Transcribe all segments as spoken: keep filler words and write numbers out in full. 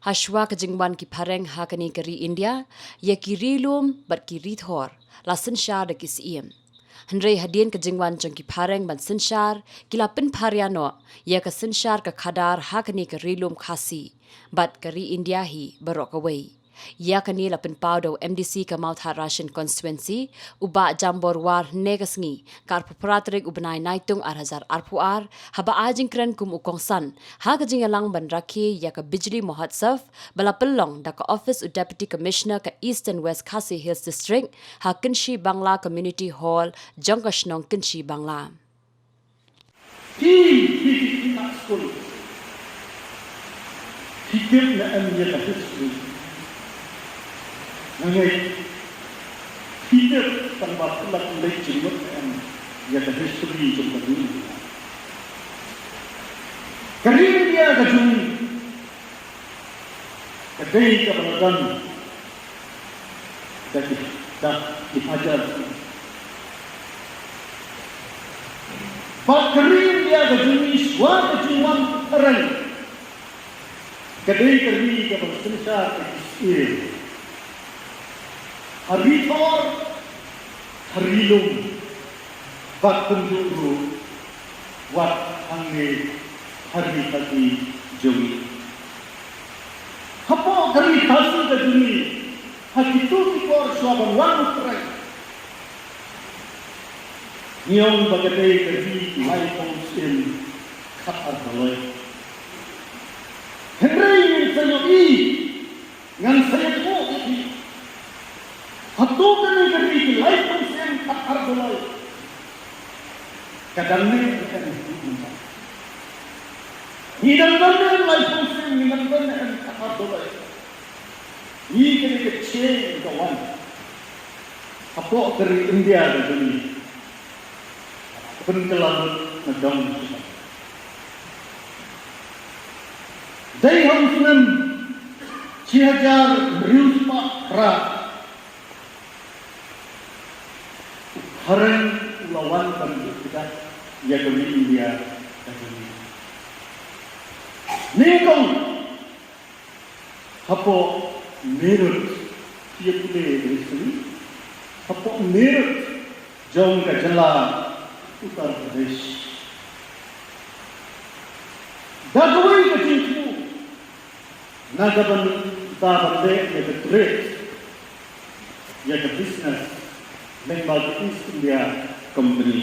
Hashwa ka jingwan ki phareng ha kane ka ri India, ïa ki ri lum bad ki ri thor la synshar da ki syiem. Hynrei hadien ka jingwan jong ki phareng ban synshar, ki la pynpharia noh ïa ka synshar ka khadar ha kane ka ri lum Khasi bad ka ri India hi baroh kawei. Ïa kane la pynpaw da u M D C ka Mawthadraishan constituency, u Bah Jambor War, hynne ka sngi ka arphew phra tarik u bnai Naitung ar hajar arphew ar, haba ai jingkren kum u kongsan ha ka jingïalang ban rakhe ïa ka Bijli Mahotsav ba la pynlong da ka office u Deputy Commissioner ka Eastern West Khasi Hills District ha Kynshi Bangla Community Hall jong ka shnong Kynshi Bangla. Ki, ki, ki, ki mat skul. Ki tip ne em ïa ka history. Nga ngeit. Ki tip tang ba phi la leit jingmut ne em ïa ka history jong ka ri. Ka ri India ka jong ngi ka dei kaba la don da ki, da ki hajar snem. Bad ka ri India ka jong ngi, shwa ka jingwan phareng, ka dei ka ri kaba la synshar da ki syiem. Ha ri thor, ha ri lum, bad kumjuh ruh wat hangne ha ri Khasi jong ngi. Hapoh ka ri Khasi ka jong ngi, ha kito ki por shwa ban wan u Trai, ngi ong ba ka dei ka ri laiphew snem khatar doloi. Hynrei ngin sa ïohi, ngan sa ïathuh ïa phi. Hato kane ka ri ki laiphew snem khatar doloi ka dang neh ne em? Ngi dang don ne em laiphew snem, ngi dang don ne em khatar doloi? Ngi kane ka change ka wan hapoh ka ri India ka jong ngi. Pynkylla lut na dong shisha. Dei ha u snem shi hajar hynriew spah phra, u phareng u la wan ban buh kjat ïa ka ri India ka jong ngi. Nyngkong hapoh Meerut, ïa pule dei sini, hapoh Meerut jong ka jylla Uttar Pradesh. Da kawei ka jingthmu, na ka bynta ban leh ïa ka trade, ïa ka business lyngba ka East India Company.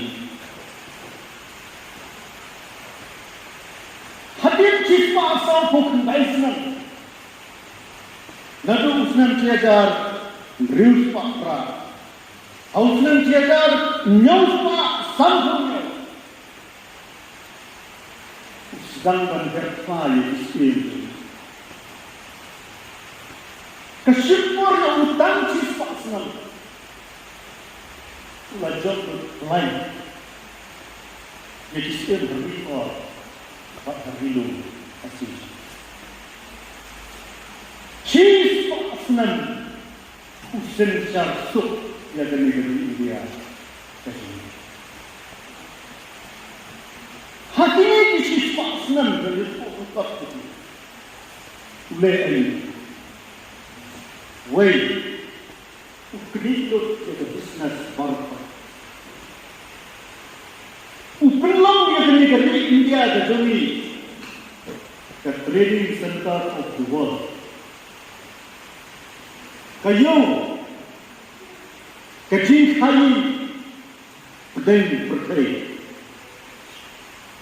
Hadien shispah sawphew khyndai snem, naduh u snem shi hajar hynriew spah phra, ha u snem shi hajar hynñiew spah sanphew hynñiew, u sdang ban her phla ïa ki syiem. Ka shim por ïa u tang shispah snem. U la jop lut line ïa ki syiem ha ri thor bad ha ri lum Khasi. Shispah snem u synshar suk ïa kane ka ri India ka jong ngi. Ha kine ki shispah snem ka ri thor u kap ka jong ngi, u leh ei? Wei, u khmih lut ïa ka business baroh. U pynlong ïa kane ka ri India ka jong ngi ka trading center of the world. Ka ïoh ka jingkhaïi pdeng pyrthei.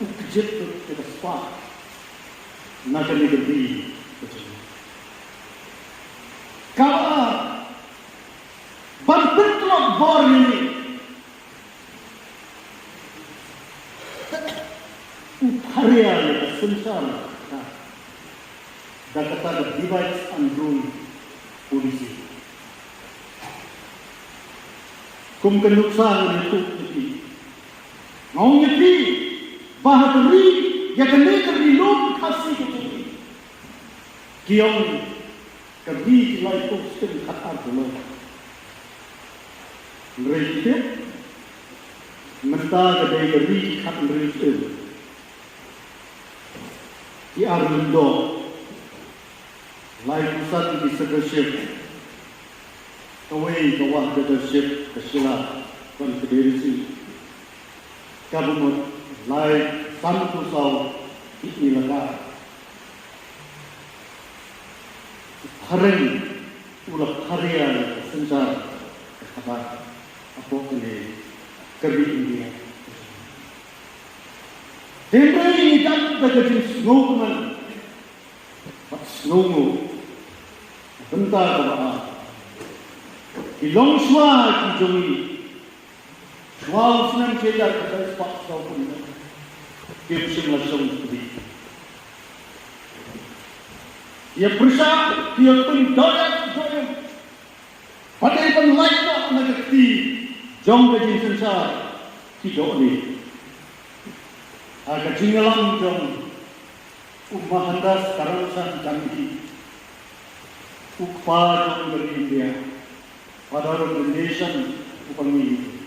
U kjit lut ïa ka spah na kane ka ri ka jong ngi. Kaba ar, ban pyntlot bor ïa ngi, u pharia ïa ka synshar da kata ka divide and rule policy. Kum ka nuksa ngan ïathuh ïa phi, nga ong ïa phi ba ha ka ri, ïa kane ka ri lum Khasi ka jong ngi, ki ong ka ri ki laiphew snem khatar doloi. Hynrei ki tip, mynta ka dei ka ri ki khathynriew snem. Ki ar lyngdoh. Lai phew san ki circle chief, kawei ka wah ka Circle Chief ka Shillong Constituency, ka bamut lai san phew saw ki elaka. Phareng u la pharia ïa ka synshar ka khadar hapoh kane ka ri India. Hynrei ngi dap da ka jingsngewkmen bad sngewnguh. Bynta kaba ar, ki longshuwa ki jong ngi, shuwa u snem shi hajar khyndai spah saw phew hynriew, ki ïa pyrshang la shong kti, ki ïa pyrshah, ki ïa pyndoh ïa ki doh ïa. Pat dei ban lait noh na ka kti jong ka jingsynshar ki dohlieh. Ha ka jingïalam jong u Mohandas Karamchand Gandhi, u kpa jong ka ri India, father of the nation, uba ngi